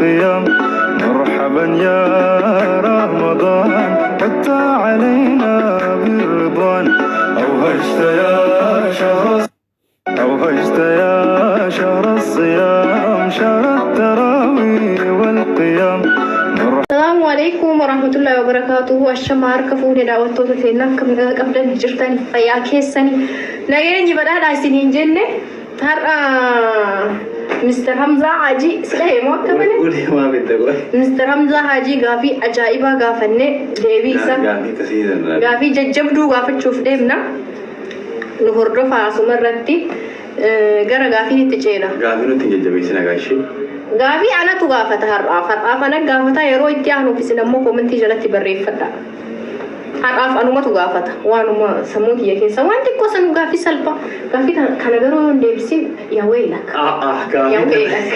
والقيام. مرحبا يا رمضان، عدت علينا بالرضوان. أوهجت يا شهر، أوهجت يا شهر الصيام، شهر التراويح والقيام. Salaamu alaikum warahmatullahi wabarakatuhu. Ashama, harka fuudhee daawwattoota keenya, akkam qabdan jirtan? Fayyaa keessanii, nageenyi badhaadhaa isiniin jenne. Har'a Mr. Hamzaa Hajii si dhahee moo akka malee? Ulee maa bitta qoy. Mr. Hamzaa Hajii gaafii ajaa'ibaa gaafanne, deebii isaa Gaafii akkasii sana. Gaafii jajjabduu gaafachuuf deemna. Nu hordofaa, asuma irratti gara gaafii itti ceena. Gaafii nutti hin jajjabeessina gaashee. Gaafii anatu gaafata har'aaf. Har'aaf ana gaafata. Yeroo itti aanuuf isin ammoo koomentii jalatti barreeffadha. Har'aaf anumatu gaafata. Waanuma sammuu kiyya keessa waan xiqqoo sanuu, gaafii salphaa. Gaafii kana garuu yoo hin deebisin, yaa weelak. Yaa weelak.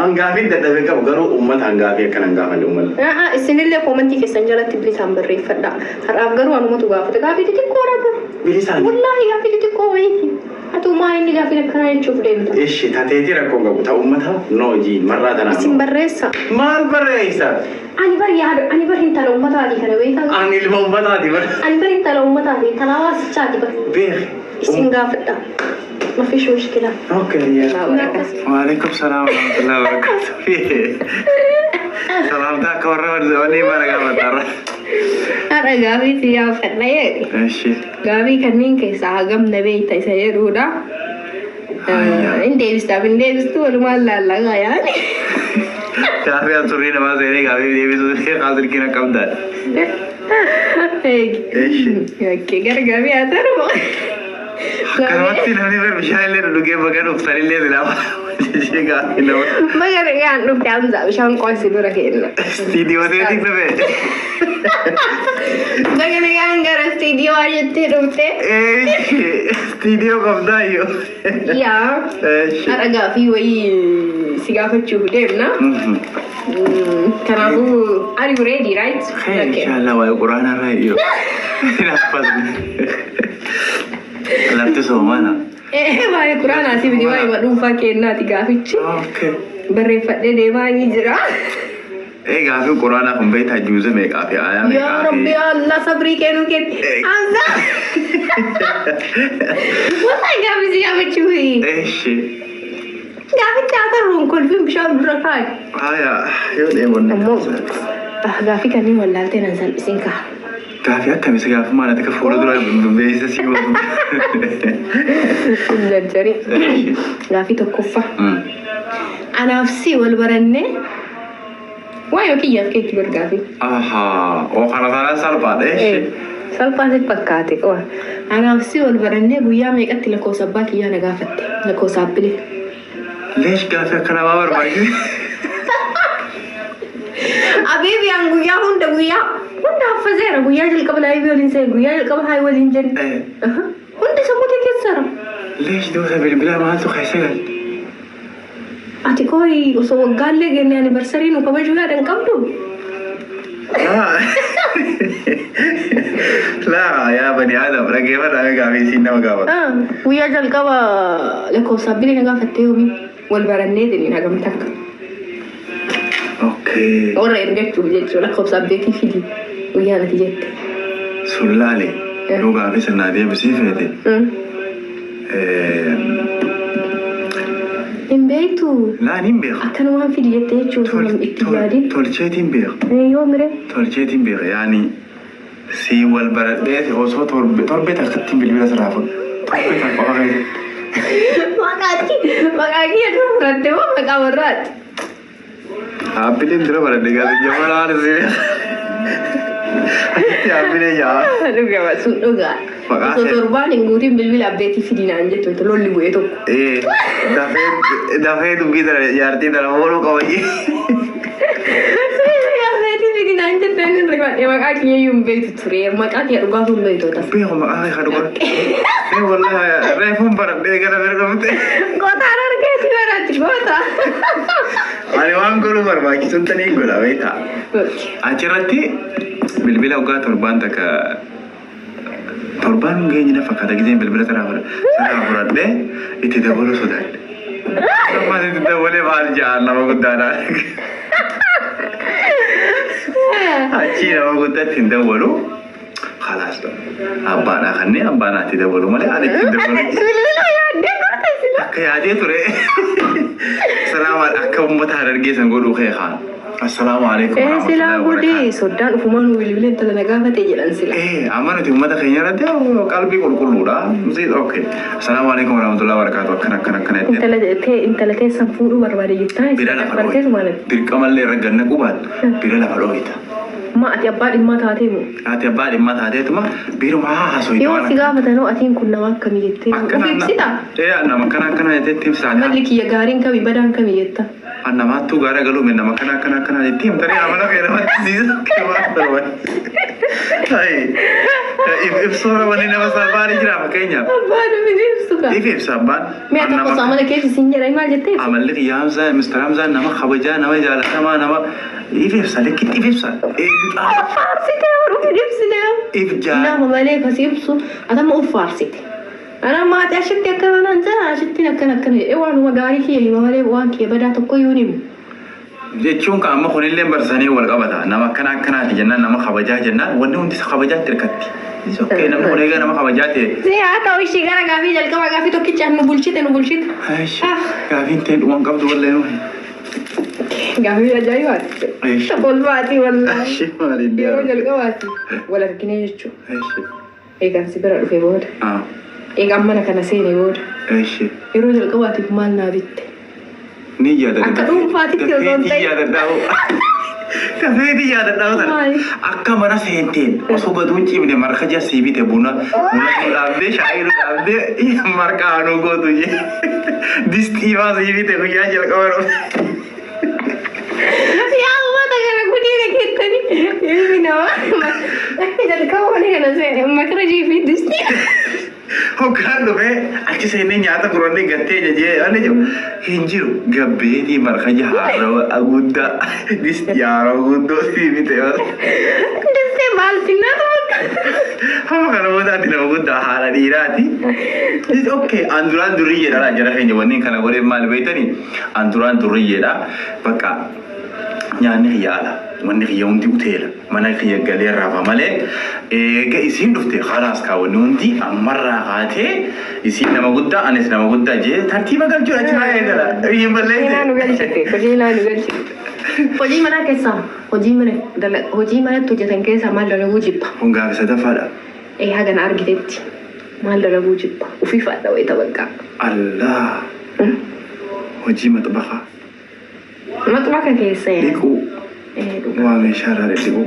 An gaafii dadhabee qabu garuu uummataan gaafii akkana hin gaafanne uummanni. Aa, isinillee koomentii keessan jalatti bilisaan barreeffadha. Har'aaf garuu anumatu gaafata. Gaafii xixiqqoo dha. Bilisaan. Wallaahi gaafii xixiqqoo wayiiti. Atu maa inni gaafii akkanaa jechuuf deemta? Ishi tateetii rakkoo qabu ta'u uummata noo jii marraa tanaa. Isin barreessa. Maal barreessa? Ani bar yaada, ani bar intala uummataati kana beekaa. Ani ilma uummataati bar. Ani bar intala uummataati, intala hawaasichaati bar. Beek. Isin gaafadha. Mafish mushkila. Okay, yaa. Waalaikum salaam warahmatullahi wabarakatuh. Salaamtaa akka warra walii bara gaafatarra. Har'a gaafii si gaafadha jedhe. Ishi. Gaafii kanneen keessaa hagam na beekta isa jedhudha. Ayyaa. Hin deebistaaf hin deebistu, walumaan laallaqaa yaani. Gaafii an surrii namaa seenee gaafii deebisuu qaasilkiin akka qabdaadha. Ishi. Okay, gara gaafii haa ta'u. Akkanumatti namni bar bishaan illee dhugee baga dhuftanillee silaa jechee gaafii nama. Baga nagaan dhufte Hamza, bishaan qo'asi dura kenna. Istiidiyoo seetiin dhufe. Baga nagaan gara istiidiyoo jettee dhufte. Ishi. Istiidiyoo qabdaayyoo. Yaa. Ishi. Har'a gaafii wayii si gaafachuuf deemna. Kanaafuu, are you ready, right? Khair inshallah, waa'ee quraanaa irraa yoo. Hin. Lafti soomana. Waa'ee quraanaati miti, waa'ee dhuunfaa kennaati gaafichi. Okay. Barreeffadhee deemaa ni jira. Ee, gaafii quraanaa kun beektaa, juuza meeqaa fi aayaa Yaa meeqaa Rabbi fi. Allah, sabrii kennuu kenni. Hamza. Wallahi gaafii si gaafachuufi. Eeshi. Gaafichi haa ta'u, kolfiin bishaan dura kaa'i. Haaya, yoo dheebonne. Ammoo gaafii kanneen wallaaltee nan salphisiin ka'a. Gaafii akkamii si gaafii maal akka fuula dura beeksisa si godhu. Jarjari. Gaafii tokkoffaa. Anaaf si wal barannee waa kiyyaaf keetti bar gaafii. Ahaa, oo kana taanaan salphaadha. Eeshi. Salphaa si fakkaate qofa. Anaaf si wal barannee guyyaa meeqatti lakkoofsa abbaa kiyyaa na gaafatte? Lakkoofsa abbilee. Leesh, gaafii akka namaa barbaachise. Abiibi, an guyyaa hunda, guyyaa hunda haffazeera. Guyyaa jalqaba live waliin seene, guyyaa jalqaba haay waliin jenne. Hundi sammuu kee keessara. Leesh, duusa bilbila maaltu keessa galte? Ati kooyi osoo waggaallee genne anniversary nu kabajuu yaada hin qabdu? Laa laa, yaa bani Adam, dhaggeeffadhaa gaafii isiin nama gaafatu. Guyyaa jalqaba lakkoofsa abbilee na gaafattee yoomi? Wal barannee tiniin hagam takka. Okay. Warra ergachuuf jechuudha, lakkoofsa abbeetii fidi guyyaa nati jette. Sun laale, yoo gaafii sanaa deebisii feete. Hin beektu. Laan, hin beeku. Akkanumaan fidi jette jechuudha, namni itti yaadin. Tolcheetiin beeku. Yoo mire. Tolcheetiin beeka, yaani si wal baradhee osoo torbee takkatti bilbila sirraa fudhu. Torbee takka qofa keessatti. Maqaatti maqaa kiyya dura fudhatte moo maqaa warraati? Dhaabbileen dura baradhe gaafa jamana haala si Asitti dhaabbilee jaa. Dhugaa, sun dhugaa. Maqaa Osoo torbaan hin guutin bilbila abbeetii fidi naan jettu lolli bu'ee tokko. Ee, dafee dafee dubbii tana jaartii tana fuudhuu qaba jee. Bilbila abbeetii fidi naan jette, inni rifadhe, maqaa kiyya iyyuu hin beektu ture. Maqaa kiyya dhugaatu hin beektu tas. Beeku maqaa kee kan dhugaa. Ee, wallahi reefuun baradhee gara bira dhufte. Gootaan argeeti baratti goota. Ani waan godhuu barbaachisu tanii godha, beektaa. Achirratti bilbila waggaa torbaan takka, torbaan hin geenye na fakkaata, giseen bilbila sirraa fudhadhee itti dabaluu sodaadhe. Ammas itti dabalee maal ja'aan nama guddaadha. Achii nama guddaatti hin dawwalu. Khalaas, abbaadhaa kanneen abbaanaatti dawwalu malee ani itti hin dawwalu. Bilbila yaaddee gorte sila. Akka yaadee ture. Salaama, akka uummata Harargee san godhuu kee kaan. Assalaamu alaikum Ee, silaa warahmatullahi godhee wabarakatuh. soddaan ufumaan nu bilbilee intala na gaafate jedhan sila. Eh, amma nuti uummata keenya irratti qalbii qulqulluudha. Okay. Assalaamu alaikum warahmatullahi wabarakatuh. Akkana akkana akkana jettee. Intala tee, intala teessan fuudhuu barbaade jettaa Bira lafa bartees dhooyita. maalati? Dirqamallee irra ganna qubaattu bira lafa dhooyita. Ma ati abbaa dhimmaa taatee moo? Ati abbaa dhimmaa taateetuma biruma haasoyita. Yoo si gaafatanoo, atiin kun nama akkamii jettee of ibsita? Ee, nama akkana akkana jettee itti ibsaa. Amalli kiyya gaariin kami, badaan kami jetta? An namaattuu gaara galuu mee nama akkana akkana akkana jettee himtanii amala kee namatti siisa waan barbaade. Ibsuu wanni nama salphaan jira fakkeenyaaf. Abbaan miti ibsu kaa. If ibsa abbaan. Mi'a tokko amala keessa siin jedhan maal jettee ibsa? Amalli kiyya Hamzaa, Mr. Hamzaan nama kabajaa, nama jaalatamaa, nama if ibsa, likkitti if ibsa. Eenyu xaala. Faarsite, warra ibsine. If jaa. Nama malee kasi ibsu atama of faarsite. Ana maatii ashitti akkana naan jira, ashitti akkana akkana jedhee waanuma gaarii kiyya hima malee waan kiyya badaa tokko iyyuu hin himu. Jechuun kan amma kunillee barsanii wal qabata. Nama akkana akkanaati jennaan, nama kabajaa jennaan, wanni hundi isa kabajaatti hirkatti. It's okay, namni kun egaa nama kabajaa ta'e. Si haa ta'u, ishii gara gaafii jalqabaa, gaafii tokkichaan nu bulchite, nu bulchite. Aish, gaafiin ta'e dhumaan qabdu wallee nuyi. Gaafii ajaa'ibaati. Aish. Kolfaatii wallaahi. Aish, maaliin Yeroo deema. jalqabaati wal argine jechuudha. Aish. Eegaan si bira dhufe booda. Ah, Eegaan mana kana seene booda. Aish. Yeroo jalqabaatiif maal naa bitte? Ni yaadadha. Akka dhuunfaatitti osoo hin ta'in. Yaadadha. Dafeeti yaadadha sana. Maali? Akka mana seenteen osoo gaduun ciibne marqa jasii bite, buna buna nu dhaabdee, shaayii nu dhaabdee, marqa aanuu gootu jee. Distii faa sii bite guyyaa jalqaba dhufe. Yaa uummata kana gudii keettanii ilmi namaa akka jalqaba mana kana seene makarajii fi distii. Hoggaan dhufee achi seenee nyaata gurannee gattee jajee ani jiru hin jiru, gabbeetii marqa haarawa guddaa, distii haarawa guddoo sii bite. Distii maal sinnaatu bakka. Hamma kana booda ati nama guddaa, haadha dhiiraati. Okay, an duraan duriyyeedha laa jara keenya, wanni kana godhee maal beektanii? An duraan duriyyeedha. Bakka nyaanni kiyya ala. Manni kiyya hundi uteela. Mana kiyya galee rafa malee eega isiin dhufte khalaas kaawwanni hundi ammarraa kaatee isiin nama guddaa, anis nama guddaa jee tartiiba galchuudha achi maa eegala. Hin Hojiinaa nu balleesse. galchite. Hojiinaa nu galchite. Hojii manaa keessaa, hojii mana hojii manatti hojjetan keessaa maal dalaguu jibba? Kun gaafa sadaffaadha. Ee, hagana argitetti maal dalaguu jibba? Ufii fadha wayita bakka. Allah, hojii maxbaxaa. Maxbaxa keessa yaa. Dhiquu. Ee, dhugaa. Waa meeshaa irraa dhidhiquu.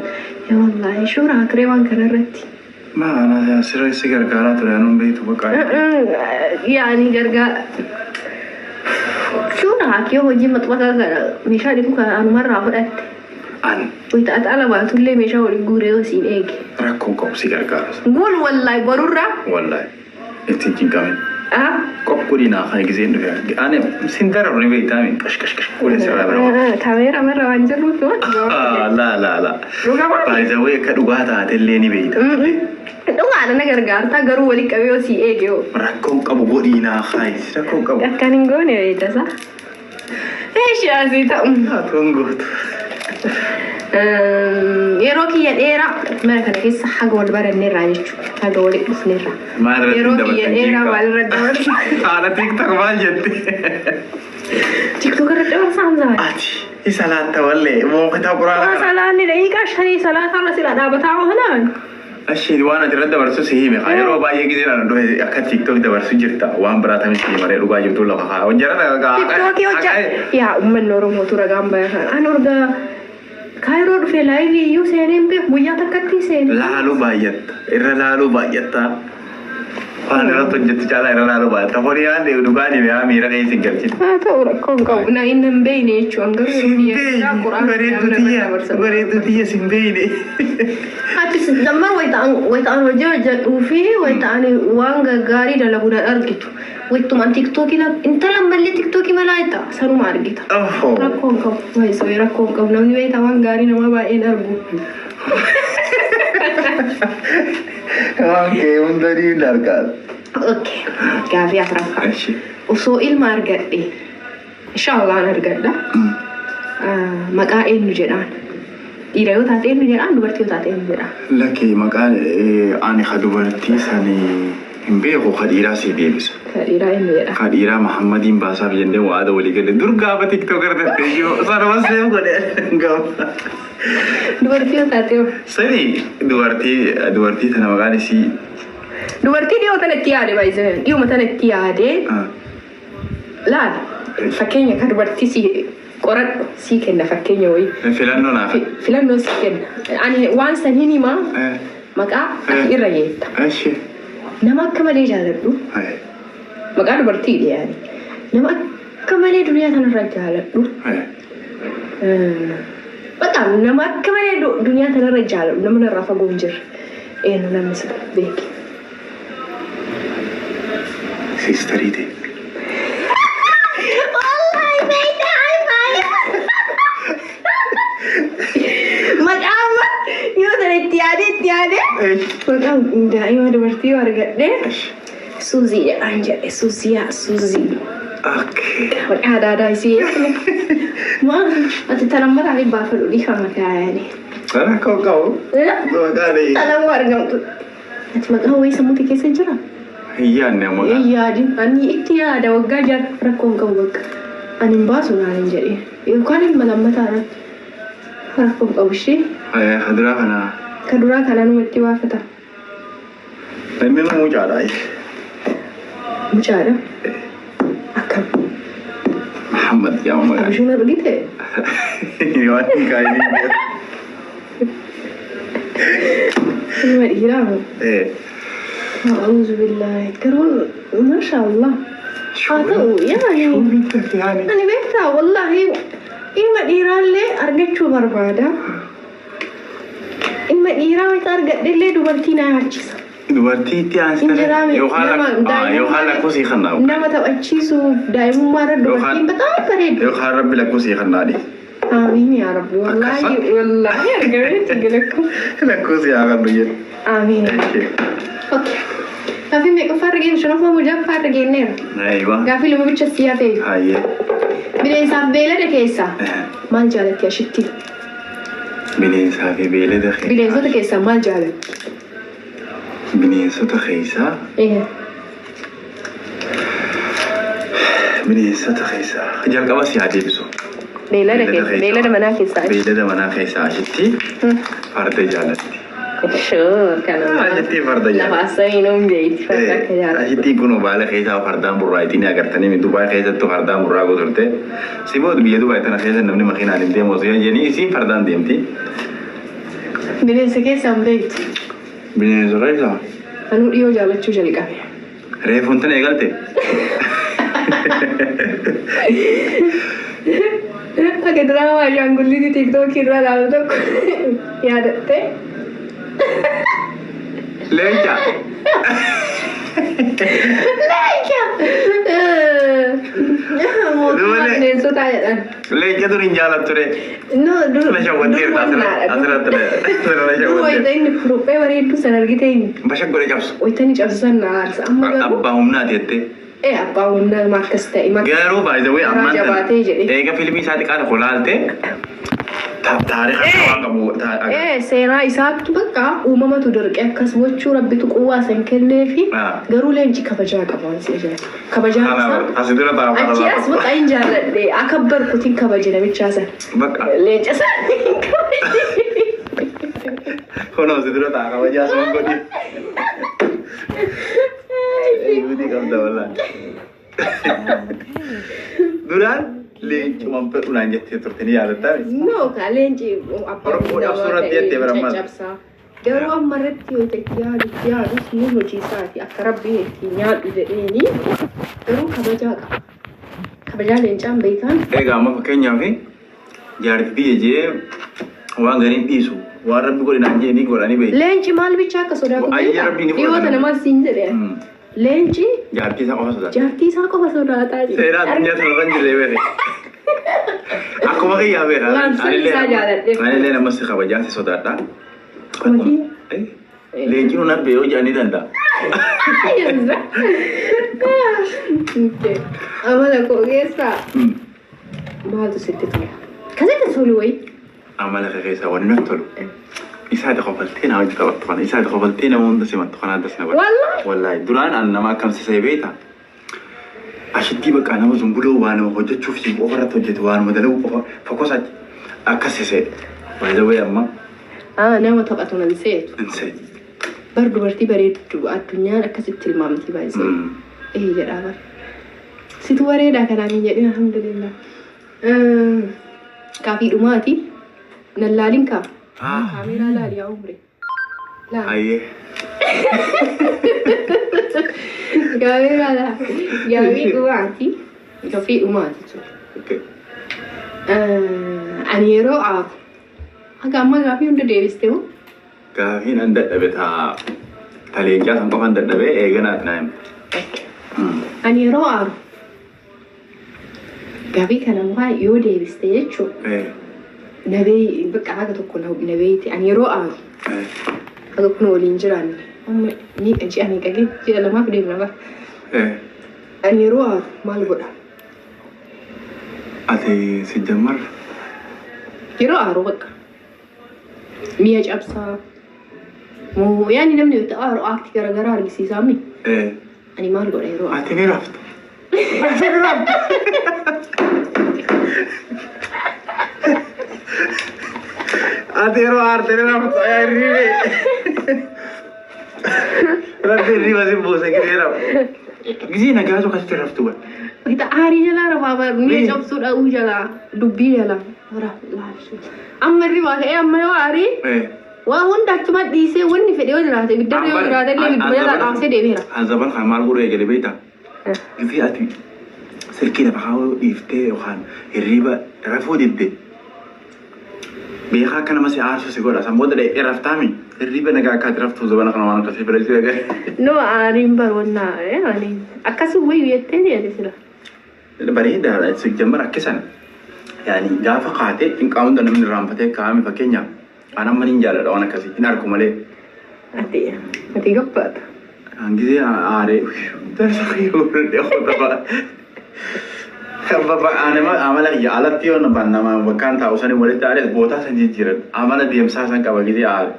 Yaa wallaahi, shuura akiree waan kana irratti. Maa ana sirra si gargaaraa ture, anuun beektu bakka. Yaani gargaar. Shuura akiyoo hojii maxbaxa kana, meeshaa dhiquu kana anumarraa fudhatte. An Wayita ati ala baatullee meeshaa waliin guuree yoo siin eege. Rakkoon qabu, si gargaara. Guul wallaahi borurraa. Wallaahi ittiin cinqamin. Ah. Qoqqoodii naa kan giseen dhufe. Ani sin dararu ni beektaa mi? Qash qash qash godhe sirraa bira. Kaameera marra waan jirruuf waan. Laa laa laa. Dhugaa maali? Baay'ee akka dhugaa taatellee ni beekta. Dhugaadha, na gargaartaa, garuu waliin qabee yoo sii eege hoo. Rakkoon qabu, godhii naa kaayis, rakkoon qabu. Akkan hin goone beektasa. Eeshi, asii ta'u. Haatuun gootu. Yeroo kiyya dheeraa mana kana keessa haga wal baranneerraa jechuudha. Haga walitti dhufneerraa. Maal irratti Yeroo kiyya dabartan dheeraa jeeqaa? maal irratti dabarsan? Haala TikTok maal jette? TikTok irratti dabarsan Hamzaa. Ati isa laatta wallee mookitaa quraana kana. Salaanni daqiiqaa 5 salaata irra sila dhaabataa oolan. Ashii, waan ati irratti dabarsu si hime. Yeroo baay'ee gisee naan dhufe akka TikTok dabarsu jirta. Waan biraa tamis si maree dhugaa jirtu lafa kaa. Hojjara dhagaa. TikTokii hojja. Yaa uummanni Oromootu ragaan baya kana. Ani orga Kaayiroo dhufe live iyyuu seenee hin beeku, guyyaa takkatti seenee. Laaluu baay'atta. Irra laaluu baay'atta. Waan irratti hojjettu caalaa irra laaluu baay'atta. Horii haan dhugaa dhibee haa miira keessa hin galchine. Haa ta'u, rakkoo hin qabu. Na inni hin beekne jechuun garuu yeroo Sin biyya beeyne. Bareedduu tiyya. Bareedduu tiyya, sin beeyne. Ati zammar wayita'an hojii hojjedhuu fi wayita'an waan gaggaarii dalagu na argitu. Wayitumaan TikTokii, intala mallee TikTokii malaa jetta, sanuma argita. Ohoo. Rakkoo hin qabu. Waayisoo, rakkoo hin qabu. Namni wayita waan gaarii namaa baay'een argu. Waan kee hunda ni argaa. Okay. Gaafii afuraffaa. Ashi. Osoo ilma argadhe, inshaallah an argadha. Maqaa eenyu jedhaan? Dhiira yoo taate eenyu jedhaa, dubartii yoo taate eenyu jedhaa? Lakki, maqaan ani ka dubartii sanii hin beeku, ka dhiiraa sii deebisa. Ka dhiiraa eenyu jedhaa? Ka dhiiraa Muhammadiin baasaaf jennee waada walii galle. Dur gaafa TikTok argatte iyyuu sanuma save godhe gaafa. Dubartii yoo taate hoo? Sani dubartii tana maqaan isii Dubartii dhiyoo tana itti yaade, baay'isee dhiyuma tana itti yaade. Laal, fakkeenya ka dubartii si qoradhu sii kenna, fakkeenya wayii. Filannoo naaf. Filannoo sii kenna. Ani waan san hin himaa, maqaa ati irra yeetta. Eshi. Nama akka malee jaaladhu, maqaa dubartii dhiyaani. Nama akka malee duniyaa tanarra jaaladhu. Bakka nama akka malee duniyaa tanarra jaaladhu, nama narraa fagoo hin jirre. Eenyu namni sun, beeki? Sisterii ta'e. Wallahi beektaa, maqaa amma yoo sana itti yaadee itti yaadee maqaa daa'ima dubartii yoo argadhe Suuzii jedhaan jedhe, Suuziyaa, Suuzii. Maqaa adaadaa isii maal ati talammataa fi baafadhu dhiifama kaayani. Rakkoo qabu. Maqaan Talamuu argamtu. Ati maqaan wayii sammuu kee keessa jira? Hin yaadne maqaa. Hin yaadin. Ani itti yaada waggaa 6, rakkoo hin qabu bakka. Ani hin baasu naan hin jedhin. Yookaan ilma lammataa irratti rakkoo hin qabu ishee. Ka duraa kana. Ka duraa kana numa itti baafata. Inni nu mucaadha. Mucaadha. Akkam. Muhammad jedhama maqaan. Abishuun argite? Waan hin kaayiniin. Ilma dhiiraa moo? A'uuzu billaahi. Garuu maasha Allah. Haa ta'u yaani. Ani beektaa, wallaahi ilma dhiiraallee argachuu barbaada. Ilma dhiiraa wayita argadhellee dubartii na yaachisa. Dubartii itti aansite Injiraa yookaan yookaan lakkoofsi kan dhaa'u. Nama taphachiisuuf daa'imummaa irra dubartiin baay'ee bareeddu. Yookaan Rabbi lakkoofsi kan dhaadhi. Amiin yaa Rabbi, wallaahi wallaahi argameetti galakku. Lakkoofsi haa kan jedhu. Amiin. Okay. Gaaffii meeqaffaa irra geenne? Shanaffaa moo ja'affaa irra geenneera? Aywa. Gaaffii lama bicha si hafe. Hayyee. Bineensaaf beelada keessaa maal jaalatti ashitti? Bineensaa fi beelada keessaa. Bineensota keessaa maal jaalatti? Bineensota keessaa. Bineensota keessaa. Jalqaba si haa deebisu. Beelada keessa, beelada manaa keessaa. Beelada manaa keessaa ashitti farda jaalatti. Sure, kana. Ashitti farda Lafa jaalatti. asanii nuun beeyti farda akka jaalatti. Ashitti kun baala keessaa fardaan burraayitiin agartanii, Dubaay keessattuu fardaan burraa turte. Si booda biyya Dubaay tana keessa namni makiinaan hin deemu osoo jedhanii isiin fardaan deemti. Bineensa keessaa hin beektu. Bineensa keessaa. Anuu dhiyoo jaalachuu jalqabe. Reefuun tana eegalte. Akka diraamaa ashaangulliitii TikTokii irraa ilaalu tokko yaadatte. Leenca. Leenca! Mootummaa bineensotaa jedhan. Leenca dur hin jaalattu ture. No, dur Na shawwatteerta asirratti, asirratti na dur shawwatteerta. Wayita inni kuruphee bareedduu san argitee Basha godhe cabsu. wayita inni cabsu san na aarsa. Amma garuu Abbaa humnaati jettee. Ee, abbaa humnaa nama akkas ta'e. Garuu baay'ee Karaa ammaan jabaatee jedhe. Eega fiilmii isaa xiqqaa tokko laalte taariika waan qabu. Ee, seenaa isaattu bakka uumamatu dirqee akkas gochuu, Rabbitu quwwaa san kenneefi, garuu leenci kabajaa qaba, waan si ajaa'ibu. Kabajaan isaa Asi dura taa'u. Achi as bakka hin jaalladhe, akka barkutiin kabaje namichaa san. Bakka. Leenca san hin kabaje. Kunoo si dura taa'a, kabajaa sun godhi. Guutii qabda walaa. Duraan leencuman fedhu naan jettee turte, ni yaadattaa? No, ka leenci abbaa Oromoo cabsuu irratti jettee bara ammaas. caccabsaa. Garuu amma irratti yoo itti yaadu itti yaadus ni hojii isaati akka Rabbiin itti nyaadhu jedheeni, garuu kabajaa qaba. Kabajaa leencaan beekaan. Egaa amma fakkeenyaaf jaartii biyya jee waan gariin dhiisu, waan Rabbi godhe naan jee ni godhanii beeku. Leenci maal bicha akka sodaatu Ayya, beektaa? Rabbiin ni Dhiyoo fudhata. tana maal siin jedhe? Leenci Jaartii isaa qofa sodaata. jaartii isaa qofa sodaataa jira. Seera addunyaa sanarra hin jirre beeke. Akkuma kiyyaa beeka. Waan sun isaa jaaladhe. Anillee nama si kabajaa si sodaadha. Akkuma kiyya? Leenci nun arbe yoo jedhanii danda'a. Ayyanza. Amala koo keessaa maaltu sitti tola? Kan sitti tolu wayii? Amala kee keessaa wanni natti tolu. Isaati qofaltee na hojii taphattu kana. Isaati qofaltee nama hunda simattu kana addas na godha. Wallaahi. Wallaahi duraan an nama akkam sisee beekta. Ashittii bakka nama zumbuloo waa nama hojjechuuf si qofa irratti hojjetu waanuma dalagu qofa fokkosaati. Akkas sisee. By the way amma Ah, nama taphatu nan seetu. hin see. Bar dubartii bareeddu addunyaan akkasitti tilmaamti baay'isee. Ee jedhaa bar. Situ bareedaa kanaan hin jedhin, alhamdulillah. Gaafii dhumaati. Nan laalin kaa. Kaameeraa laali yaa umre. Laali. Ayyee. Kaameeraa laali. Gaafii dhumaati. Gaafii dhumaati jechuudha. Okay. Ani yeroo aaru. Haga ammaa gaafii hunda deebiste moo? Gaafiin an dadhabe taa taleencaa san qofan dadhabe eeganaati naa hima. Ani yeroo aaru. Gaafii kana waa yoo deebiste jechuudha. Nabee bakka haga tokko nabeeti. Ani yeroo aaru. Haga kun waliin jiraanne. Amma ni ji'a meeqa ga'e? Ji'a 2f deemna bara. Ani yeroo aaru maal godha? Ati si jammar. Yeroo aaru bakka. Mi'a cabsaa. Moo yaani namni itti aaru aakti garaagaraa argisiisaa mi? Ani maal godha yeroo aaru? Ati ni rafta. Ati ni rafta. Ati yeroo aarte ni rafta. Yaa hirribe. Rabbi hirriba si buuse gisee rafta. Gisee nagaa tokkotti raftu bara. Ita aarii jalaa rafaa bara mi'a Mee. cabsuu dha'uu jalaa dubbii jalaa. Amma hirribaa ka'ee amma yoo aarii waa hunda achuma dhiisee wanni fedhe yoo jiraate ibiddarra yoo jiraate illee ibidduma jalaa dhaamsee deebi'eera. An zaban kan maal godhu eegale beektaa? Gisee ati silkii lafa kaa'uu dhiiftee yookaan hirriba rafuu didde beekaa akka nama si aarsu si godha. San booda dheedhee raftaami. Hirriba nagaa akka ati raftu zabana kana waan akkasii filachuu eegale. No, aariin baroonnaa ani akkasuma wayyuu jettee ni sila. Bareedaadha. Si jammar akkisan. Yaani gaafa kaatee cinqaa hunda namni irraanfatee kaa'ame, fakkeenyaaf an amma nin jaalladha waan akkasii hin argu malee. Ati gabbaata. An gisee aaree darsa godhee qotafa. Amala kiyya alatti yoo nama bakkaan taa'u sanii walitti aaree bootaa san jijjiiran amala deemsaa san qaba gisee aare.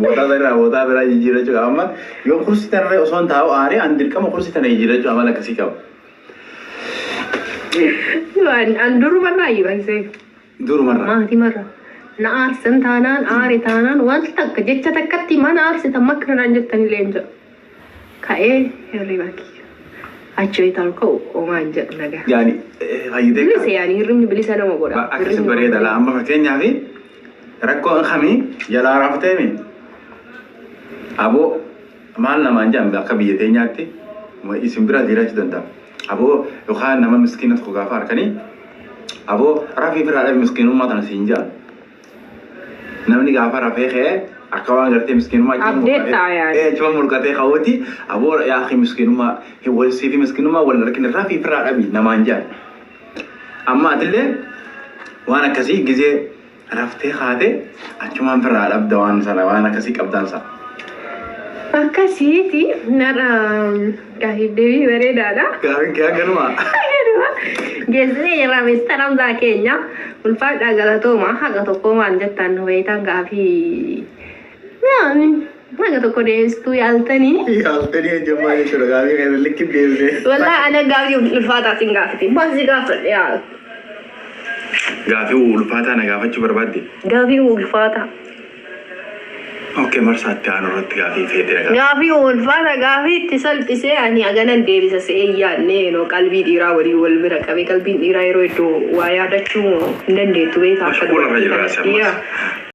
Bootaa san irraa bootaa biraa jijjiirachuu qaba. Amma yoo kursii tanarra osoo hin taa'u aaree an dirqama kursii tana jijjiirachuu amala akkasii qaba. An durumarraa iyyuu Durumarraa. Maatimarra. Na aarsan taanaan, aare taanaan, wanta takka jecha takkatti mana aarsitan makkanaan jettanillee hin jedhu. Ka'ee hirriba kiyya. Achi wayitaan ka'u homaa hin jedhu, nagaa. Yaani fayyadee. Bilisa, yaani hirribni bilisa nama godha. Akkasi bareeda laa. Amma fakkeenyaaf rakkoon kamii jalaa rafteemi aboo maal namaan jedhan akka biyya teenyaatti isin bira jiraachuu danda'a. Aboo yookaan nama miskiina tokko gaafa harkanii aboo rafii biraa dhabi miskiinummaa tana siin jedhan. Namni gaafa rafee ka'ee akka waan gartee miskiinummaa Abdeet ta'a yaani. Achuma mul'atee ka'uuti aboo yaa akhi miskiinummaa sii fi miskiinummaa wal argine rafii biraa dhabi namaan jedhan. Amma atillee waan akkasii gizee raftee kaatee achumaan biraa dhabda waan sana waan akkasii qabdaan sana. Akkasiiti narra gaafiif deebii bareedaadha. Gaafiin kee akkanuma. Geessinee jirra Mister Hamzaa keenya. Ulfaadhaa, galatooma. Haga tokko waan jettan nu beektan gaafii. Haga tokko deebistuu yaaltanii. Yaaltanii ejjummaa jechuudha gaafii kana likki deebisee. Wallaahi ana gaafii ulfaataa sin gaafate. Baasii gaafadhe yaa. Gaafii ulfaataa na gaafachuu barbaadde. Gaafii ulfaataa. Okay, marsaatti aanu irratti gaafii feete na gaafadhu. Gaafii ulfaata gaafii itti salphisee ani haganan deebisa se'ee yaadne no qalbii dhiiraa waliin wal bira qabee qalbiin dhiiraa yeroo hedduu waa yaadachuu hin dandeettu beektaa akka Mashquula irra dubartii jira kanatti. ammas. Yaa.